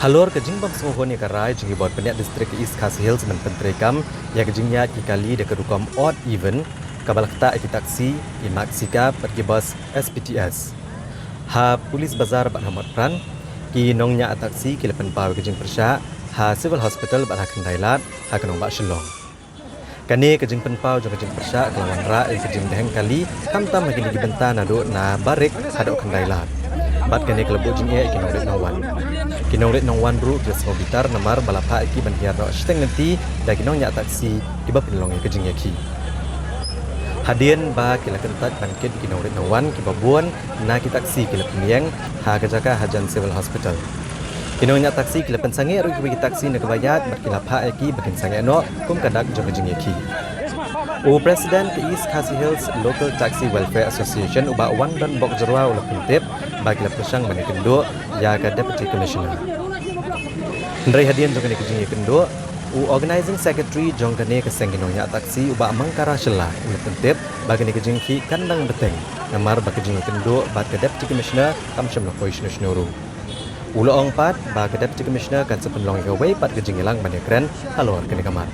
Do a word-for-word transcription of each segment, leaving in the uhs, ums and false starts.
Halor ka jingbym sngewhun ïa ka rai jong ki bor pynïaid distrik ka East Khasi Hills ban pyntreikam ïa ka jingïaid ki kali da ka rukom odd even, kaba la ktah ïa ki taksi, ki maxi cab bad ki bus S P T S. Ha Police Bazar bad ha Motphran, ki nongñiah taksi ki la pynpaw ïa ka jingpyrshah ha Civil Hospital bad ha Khyndai Lad ha ka nongbah Shillong. Kane ka jingpynpaw jong ka jingpyrshah ka la wanrah ïa ka jingdheng kali, khamtam ha kine ki bynta naduh na Barik haduh Khyndai Lad. Bad kane ka la buh jingeh ïa ki nongrit nongwan. Ki nongrit nongwan ruh ki la sngewbitar namar ba la phah ïa ki ban hiar noh shiteng lynti da ki nongñiah taksi kiba pynlong ïa ka jingïakhih. Hadien ba ki la kyntait ban kit ïa ki nongrit nongwan kiba bun na ki taksi ki la pynïeng ha ka jaka hajan Civil Hospital. Ki nongñiah taksi ki la pynsangeh ruh ïa kiba ki taksi na kaba ïaid bad ki la phah ïa ki ba kin sangeh noh kum ka dak jong ka jingïakhih. U President ka East Khasi Hills Local Taxi Welfare Association, u Bah Wandon Bokjarwa, u la pyntip ba ki la pyrshang ban ïakynduh ïa ka Deputy Commissioner. Hynrei hadien jong kane ka jingïakynduh, u Organising Secretary jong kane ka seng ki nongñiah taksi, u Bah Mangkara Shylla, u la pyntip ba kane ka jingïakhih kan dang bteng namar ba ka jingïakynduh bad ka Deputy Commissioner kam shym la poi shano shano ruh. U la ong pat ba ka Deputy Commissioner kan sa pynlong ïa kawei pat ka jingïalang ban ïakren halor kane ka mat.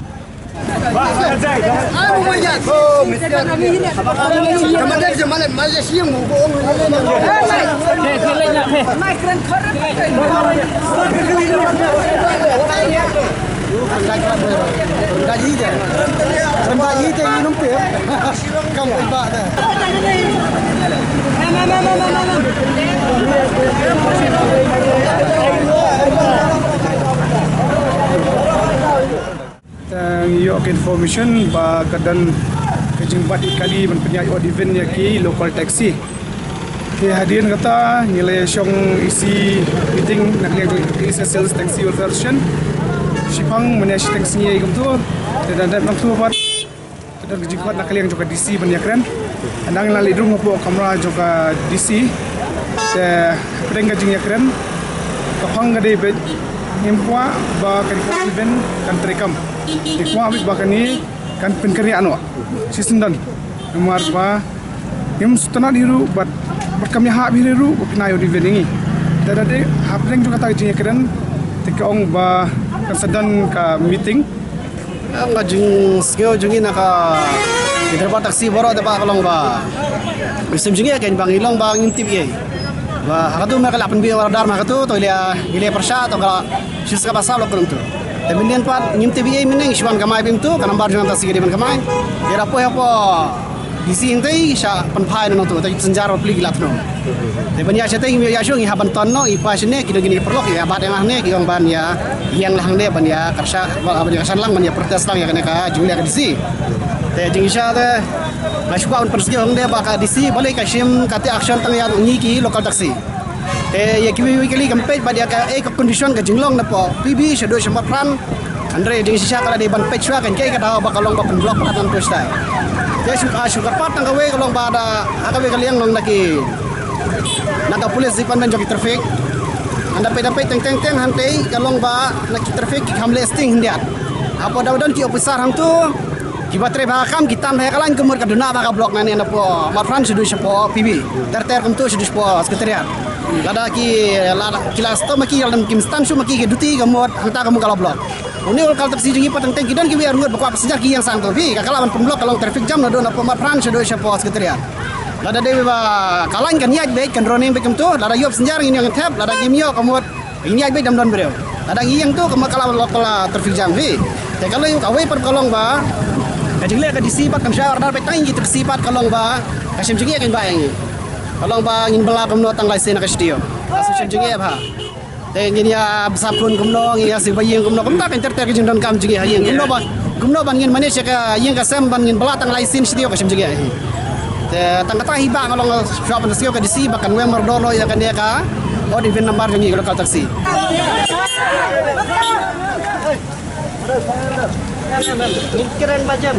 Tang ïoh ka information ba ka don ka jingbat ïa kali ban pynïaid odd even ïa ki local taxi. Te hadien kata ngi la shong E C meeting na ka liang jong East Khasi Hills Taxi Welfare Association. Shipang mynne shiteng sngi kumtu. Te da dep nangtu pat. Te don ka jingkhot na ka liang jong ka D C ban ïakren. Nang la leit rung hapoh kamra jong ka D C. Te pdeng ka jingïakren ka phang ka dei beit, ngim kwah ba ka dei ka event kan treikam. Ngi kwah beit ba kane kan pynkynriah noh shisyndon. Namar ba ngim sngewtynnat hi ruh bad, bad kam ïahap hi ruh ba pynïaid odd even ïa ngi. Te da dei hapdeng jong kata ka jingïakren te ka ong ba kan sa don ka meeting. Ka jingsngew jong ngi na ka, ki driver taxi baroh te ba ka long ba, ngi shem jingeh kein ba ngi long ba ngim tip ei. Ba ha katu me ka la pynbeit radar ma ha katu, to ngi la, ngi la pyrshah to ka la shisha ba sah lok kumtu. Te mynnin pat ngim tip ei mynne ngi shu wan kamai beit kumtu, ka number jong taxi ka dei ban kamai. Ïa da poi hapoh D C hangtei sha pynphai na nangtu, te passenger ba pli ki la thnum. Te ban ïa shatei ngi ïa shu ngi hap ban ton noh, i pa shane ki don kine ki paralok ïa bat ïa nga hangne ki ong ban ïa ïeng lang hangne ban ïa kyrshan, ban ïa kyrshan lang ban ïa protest lang ïa kane ka jingleh ka D C. Te jingshisha te nga shu kwah ban pynsngew hangne ba ka D C balei ka shim kata action tang ïa ngi ki local taxi. Te ïa kiwei kiwei kali kam peit bad ïa kaei ka condition ka jinglong napoh P B shaduh sha Motphran. Hynrei jingshisha ka la dei ban peit shuwa kan kaei ka daw ba ka long ba pynblock pat nangtu shatai. Te shu, ah, shu kyrpad tang kawei ka long ba da ha kawei ka liang long na ki, na ka police department jong ki traffic. Hynda peit da peit teng teng teng hangtei ka long ba na ki traffic ki kham leh sting hyndiat. Hapoh da don ki officer hangtu kiba trei bha ka kam ki tan bha ïa ka lain ka mut ka duna bha ka block nangne napoh Motphran shaduh shapoh P B. Ter ter kumtu shaduh shapoh secretariat. Lada ki, lada ki la stop ma ki, lada kim stan shuh ma ki, ki duty ka mut hangta ka mut ka la block. Une u local taxi jong ngi pat teng teng ki don kiwei arngut ba kwah passenger ki ïeng sangtu phi, ka, ka lah ban pynblock ka long traffic jam naduh napoh Motphran shaduh shapoh secretariat. Lada dei ba ka lain kan ïaid beit kan running beit kumtu, lada ïoh passenger ngin ïoh ngin thep, lada ngim ïoh ka mut ngin ïaid beit dam don briew. Lada ngi ïeng tu ka mut ka lah ban block ka la traffic jam phi. Te ka long kawei pat ka long ba ka jingleh ka D C pat kam shai order beit tang ki taxi pat ka long ba ka shem jingeh kein ba ïa ngi. Ka long ba ngin bylla kumno tang lai sien na ka studio. Ka shu shem jingeh bha. Te ngin ïa bsa khun kumno, ngin ïa siew ba ïing kumno, kumta kan ter ter ka jingdonkam jingeh ha ïing. Kumno ba, kumno ban ngin manage ïa ka ïing ka sem ban ngin bylla tang lai sien sha taïew ka shem jingeh hi. Te tang kata hi ba nga long shuwa ban siew ka D C ba kan weng mardor noh ïa kane ka odd even number jong ngi ka local taxi. Ngin kren ba jam.